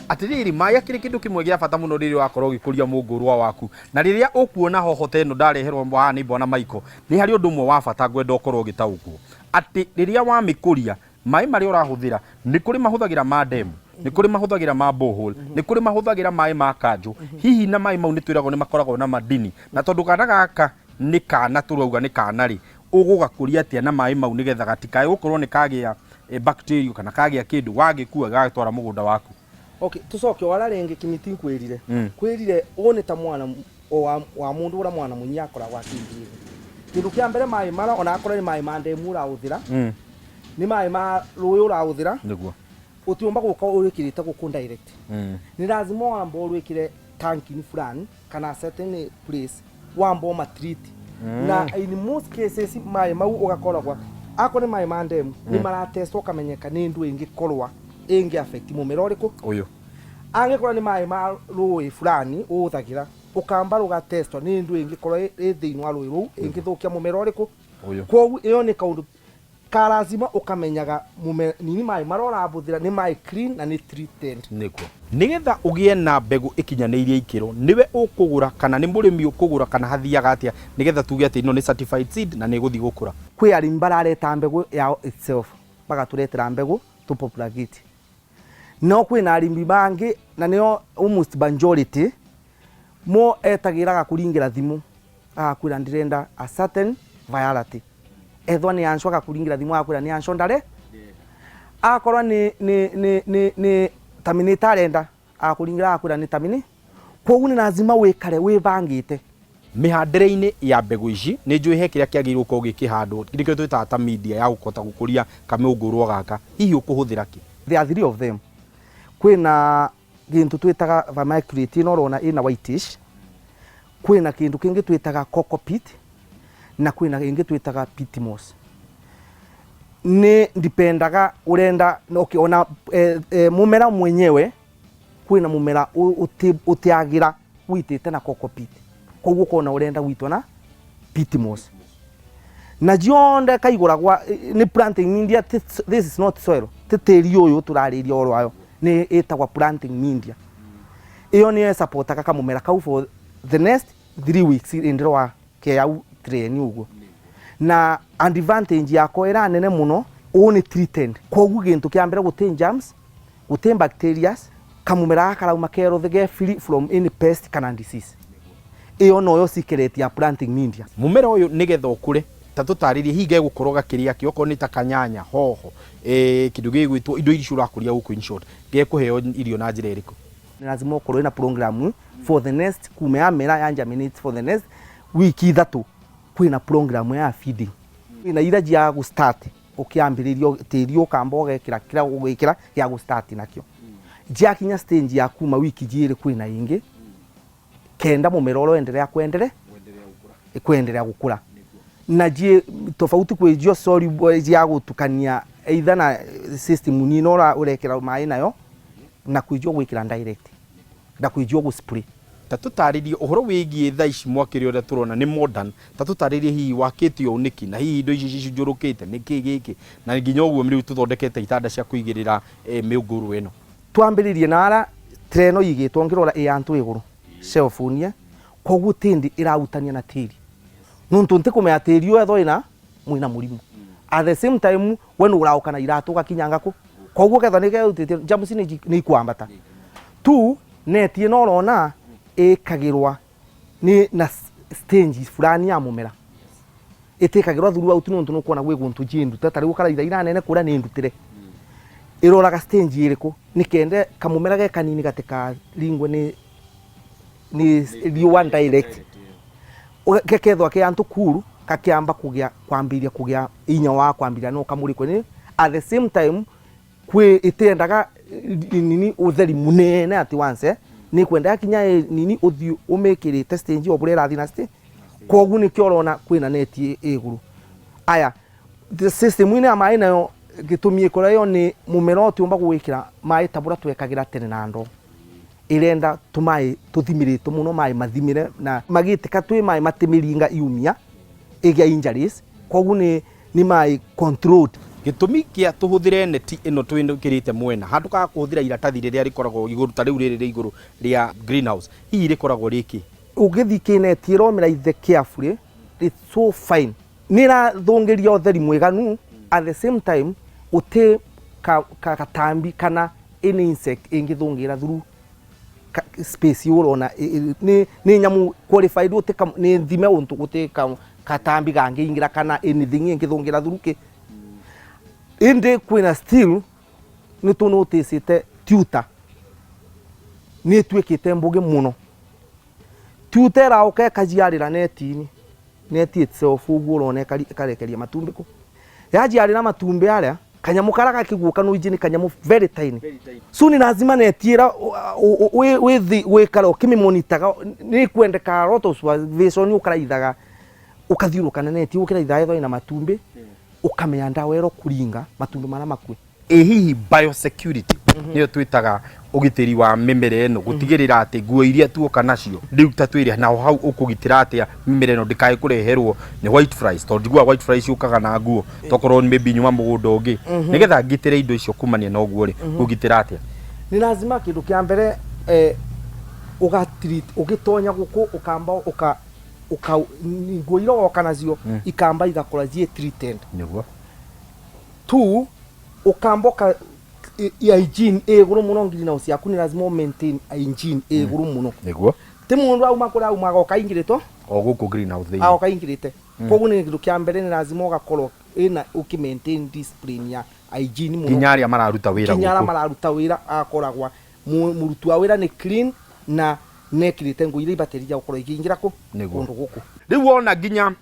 Atĩrĩrĩ, maĩ akĩrĩ kĩndũ kĩmwe gĩa bata mũno rĩrĩa ũrakorwo ũgĩkũria mũngũrwa waku. Na rĩrĩa ũkuona hoho ta ĩno ndareherwo haha nĩ Bwana Michael, nĩ harĩ ũndũ ũmwe wa bata ngwenda ũkorwo ũgĩtaũkwo. Atĩ rĩrĩa wamĩkũria, maĩ marĩa ũrahũthĩra, nĩ kũrĩ mahũthagĩra ma ndemu, nĩ kũrĩ mahũthagĩra ma borehole, nĩ kũrĩ mahũthagĩra maĩ ma kanjũ. Hihi na maĩ mau nĩ twĩragwo nĩ makoragwo na madini. Na tondũ kana gaka nĩ kana tũrauga nĩ kana rĩ, ũgũgakũria atĩa na maĩ mau nĩgetha gatikae gũkorwo nĩ kagĩa bacteria kana kagĩa kĩndũ wagĩkua gagĩtwara mũgũnda waku? Okay, tucoke o ara rĩngĩ kĩmiti nkwĩrire. Kwĩrire ũũ nĩ ta mwana o wa mũndũ ũrĩa mwana mũnyi akoragwo akĩingĩra. Kĩndũ kĩa mbere maĩ mara ona akorwo nĩ maĩ ma ndemu ũrahũthĩra, nĩ maĩ ma rũĩ ũrahũthĩra, ũtiũmba gũka ũrĩkĩrĩte gũkũ direct. Nĩ lazima wamba ũrwĩkĩre tanki-inĩ fulani kana certain place wamba ũma treat. Na in most cases maĩ mau ũgakoragwa akorwo nĩ maĩ ma ndemu nĩ maratestwo ũkamenyeka nĩ ndũ ĩngĩkorwa ĩngĩ affect mũmera ũrĩkũ. Ũyũ. Angĩkorwo nĩ maĩ ma rũĩ fulani ũhũthagĩra, ũkamba rũgatestwo nĩ ndũ ĩngĩkorwo ĩ thĩinĩ wa rũĩ rũu ĩngĩthũkia mũmera ũrĩkũ. Ũyũ. Kwoguo ĩyo nĩ kaũndũ ka lazima ũkamenyaga nini maĩ marĩa ũrahũthĩra nĩ maĩ clean na nĩ treated. Nĩguo. Nĩgetha ũgĩe na mbegũ ĩkinyanĩirie ikĩro, nĩwe ũkũgũra kana nĩ mũrĩmi ũkũgũra kana hathiaga atĩa nĩgetha tuge atĩ ĩno nĩ certified seed na nĩ ĩgũthiĩ gũkũra? Kwĩ arĩmi barareta mbegũ yao itself, bagatũretera mbegũ tũ propagate. No kwĩna arĩmi bangĩ na nĩo almost majority mo etagĩra agakũringĩra thimũ agakwĩra ndĩrenda a certain variety. Ethwa nĩ anco agakũringĩra thimũ agakwĩra nĩ anco ndare. Akorwo nĩ terminator arenda agakũringĩra agakwĩra nĩ terminator. Kwoguo nĩ lazima wĩkare wĩbangĩte. Mĩhandĩre-inĩ ya mbegũ ici nĩ njũĩ he kĩrĩa kĩagĩrĩirwo gũkorwo gĩkĩhandwo nĩkĩo twĩtaga ta media ya gũkota gũkũria kamĩũngũrwa gaka, hihi ũkũhũthĩra kĩ? There are three of them. Kwĩna kĩndũ twĩtaga vermiculite ĩno ũrona ĩna whitish, kwĩna kĩndũ kĩngĩ twĩtaga cocopeat na kwĩna kĩngĩ twĩtaga peat moss. Nĩ ndipendaga ũrenda okay, ona mũmera mwenyewe kwĩna mũmera ũtĩagĩra witĩte na cocopeat, koguo ũkona ũrenda gwitwo na peat moss. Na cionde kaigũragwa nĩ planting media, this is not soil, ti tĩri ũyũ tũrarĩria ũhoro wayo, nĩ ĩtagwa planting media. Ĩyo nĩyo ĩsupportaga kamũmera kau for the next 3 weeks hĩndĩ ĩrĩa wakea train ũguo. Na advantage yako ĩra nene mũno, ũũ nĩ treated, koguo kĩndũ kĩa mbere gũtĩ germs, gũtĩ bacteria, kamũmera gaka karauma kerothe ge free from any pest kana disease. Ĩyo noyo secret ya planting media. Mũmera ũyũ nĩgetha ũkũre, ta tũtarĩrie hihi gegũkorwo gakĩrĩa kĩ, okorwo nĩ ta kanyanya, hoho, kĩndũ gĩgwĩtwo indo icio ũrakũria gũkũ in short, gekũheo irio na njĩra ĩrĩkũ? Nĩ lazima ũkorwo wĩna program for the next kuma yamera ya germinate for the next wiki ithatũ, kwĩna program ya feeding. Kwĩna ira cia gũ start ũkĩambĩrĩria tĩri ũkamba ũgekĩra kĩrĩa ũgwĩkĩra gĩa gũ start nakĩo. Ciakinya stage ya kuma wiki igĩrĩ kwĩna ĩngĩ kenda mũmera ũrĩa ũenderea kwenderea gũkũra. Na njie tofauti kwĩ njio soluble cia gũtukania either na system nini ũrekĩra maĩ nayo na kwĩ njio gwĩkĩra direct na kwĩ njio gũ spray. Ta tũtarĩrie ũhoro wĩgiĩ thaa ici mwakĩre ũrĩa tũrona nĩ modern, ta tũtarĩrie hihi wakĩte ũũ nĩkĩ na hihi indo ici cicunjũrũkĩte nĩkĩ gĩkĩ na nginya ũguo rĩu tũthondekete itanda cia kũigĩrĩra mĩũngũrwa ĩno. Twambĩrĩrie na ara tray ĩno ĩigĩtwo ngĩrora ĩ antũ igũrũ shelf nie koguo tindi ĩrahutania na tĩri nontu ntikumenya tĩri ũyũ ethwa ĩna mwĩna mũrimũ. At the same time we nĩ ũraũka na iratũ ũgakinyanga kũ koguo ketha nĩ keutĩtie germs nĩ ikwambata tu. Neti ĩno ũrona ĩkagĩrwa nĩ na stage fulani ya mũmera ĩtĩkagĩrwa throughout nontu nĩũkuona gwĩ gũntũ njĩndute ta rĩu ũkaraitha ira nene kũrĩa nĩ ndutĩre ĩroraga stage ĩrĩkũ nĩ kende kamũmera ge kanini gatikaringwe nĩ riũa direct gekethwa ke antũ cool gakĩamba kũgĩa kwambĩrĩria kũgĩa inya wa kwambĩrĩria no kamũrĩkwe nĩ at the same time kwĩ ĩtĩendaga nini ũtheri mũnene at once nĩ kwenda yakinya nini ũthiĩ ũmĩkĩrĩte stage o bũrĩa ĩrathiĩ na stage koguo nĩkĩo ũrona kwĩna neti ĩ igũrũ. Aya system-inĩ ya maĩ nayo gĩtũmi ĩkorwo ĩyo nĩ mũmera ũtiũmba gwĩkĩra maĩ ta bũrĩa twekagĩra tene na ndoo, ĩrenda tũmaĩ tũthimĩrĩtwo mũno maĩ mathimĩre na magĩtĩka twĩ maĩ matĩmĩringa iumia ĩgĩa injuries koguo nĩ maĩ controlled. Gĩtũmi kĩa tũhũthĩre neti ĩno twĩkĩrĩte mwena handũ ka kũhũthĩra iratathi rĩrĩa rĩkoragwo igũrũ ta rĩu rĩrĩ rĩ igũrũ rĩa greenhouse, hihi rĩkoragwo rĩkĩ? Ũngĩthiĩ kĩneti ĩromĩra ithe carefully, it's so fine. Nĩ ĩrathũngĩria ũtheri mwĩganu, at the same time gũtĩ gatambi kana any insect ĩngĩthũngĩra through space ũrona nĩ nyamũ qualified gũtĩ nĩ thime ũntũ gũtĩ katambi kangĩingĩra kana anything ĩngĩthũngĩra through kĩ. Ĩndĩ kwĩna still nĩ tũ noticĩte tuta nĩ ĩtuĩkĩte mbũgĩ mũno. Tuta ĩraũka ĩkajiarĩra neti-inĩ, neti itself ũguo ũrona ĩkarekeria matumbĩ kũ. Yajiarĩra matumbĩ arĩa, kanyamũ karĩa gakĩguũka nũinji nĩ kanyamũ very tiny. So ni lazima neti ĩrĩa wĩthi wĩkara ũkĩmĩmonitaga nĩ kwendeka a lot of supervision ũkaraithaga ũkathiũrũka na neti ũkĩraithaga ĩthwa ĩna matumbĩ ũkamĩa ndawa ĩro kũringa matumbĩ marĩa makue. Ĩ hihi biosecurity nĩyo twĩtaga ũgitĩri wa mĩmera ĩno gũtigĩrĩra atĩ nguo iria tuoka nacio rĩu ta twĩre naho hau ũkũgitĩra atĩa mĩmera ĩno ndĩkae kũreherwo nĩ white flies tondũ njiguaga white flies ciũkaga na nguo tokorwo maybe nyuma mũgũnda ũngĩ nĩgetha ngitĩre indo icio kumania na ũguo rĩ ngũgitĩra atĩa? Nĩ lazima kĩndũ kĩa mbere ũga treat ũgĩtonya gũkũ ũkamba ũka ũka nguo iria woka nacio ikamba igakorwo ciĩ treated. Nĩguo. Two, ũkamba ũka hygiene ĩ igũrũ mũno greenhouse yaku nĩ lazima ũ maintain hygiene ĩ igũrũ mũno. Nĩguo. Ti mũndũ auma kũrĩa auma agoka aingĩrĩte o gũkũ greenhouse thĩinĩ. Agoka aingĩrĩte. Koguo nĩ kĩndũ kĩa mbere nĩ lazima ũgakorwo ĩna ũkĩ maintain discipline ya hygiene mũno. Nginya arĩa mararuta wĩra nginya arĩa mararuta wĩra agakoragwa mũruti wa wĩra nĩ clean na nekĩrĩte nguo iria ibatĩrĩria gũkorwo ikĩingĩra kũ Nĩguo. kũndũ gũkũ. Rĩu wona nginya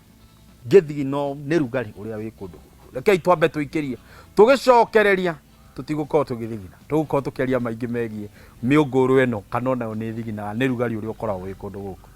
ngĩthigino nĩ rugarĩ ũrĩa wĩ kũndũ gũkũ. Rekei twambe tũikĩrie tũgĩcokereria tũtigũkorwo tũgĩthigina, tũgũkorwo tũkĩaria maingĩ megiĩ mĩũngũrwa ĩno kana onayo nĩ ĩthiginaga nĩ rugarĩ ũrĩa ũkoragwo wĩ kũndũ gũkũ.